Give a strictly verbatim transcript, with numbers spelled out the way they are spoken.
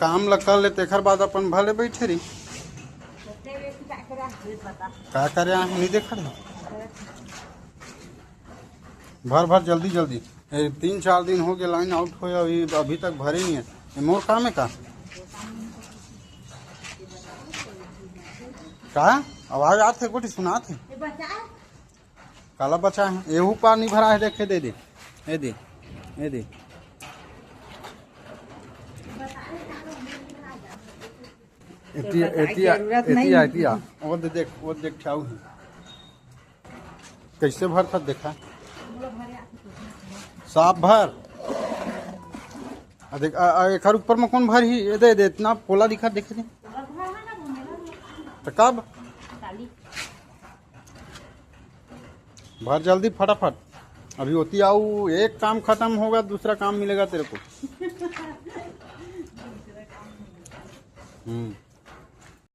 काम ल कर ले, तेखर बाद अपन भले बैठे रही। का करे, आंख नहीं देखा रही। भर भर जल्दी जल्दी। ए, तीन चार दिन हो गए, लाइन आउट होय, अभी, अभी तक भरे नहीं है। ये मोर काम है का? का आवाज आत है, गोटी सुनात है। काला बचा है, एहू पार नहीं भरा है, देखे, दे दे, ए दे, ए दे। एतिया, एतिया, एतिया, एतिया। वो दे देख, वो देख, ठाऊ है। कैसे भरथस देखा? साफ भर। आ देख, आ, आ, एकर ऊपर में कौन भर ही? ये दे, दे, इतना पोला दिखा, देखे दे। तो कब? भर जल्दी, फटाफट। अभी होती आऊ, एक काम खत्म होगा, दूसरा काम मिलेगा तेरे को। हम्म।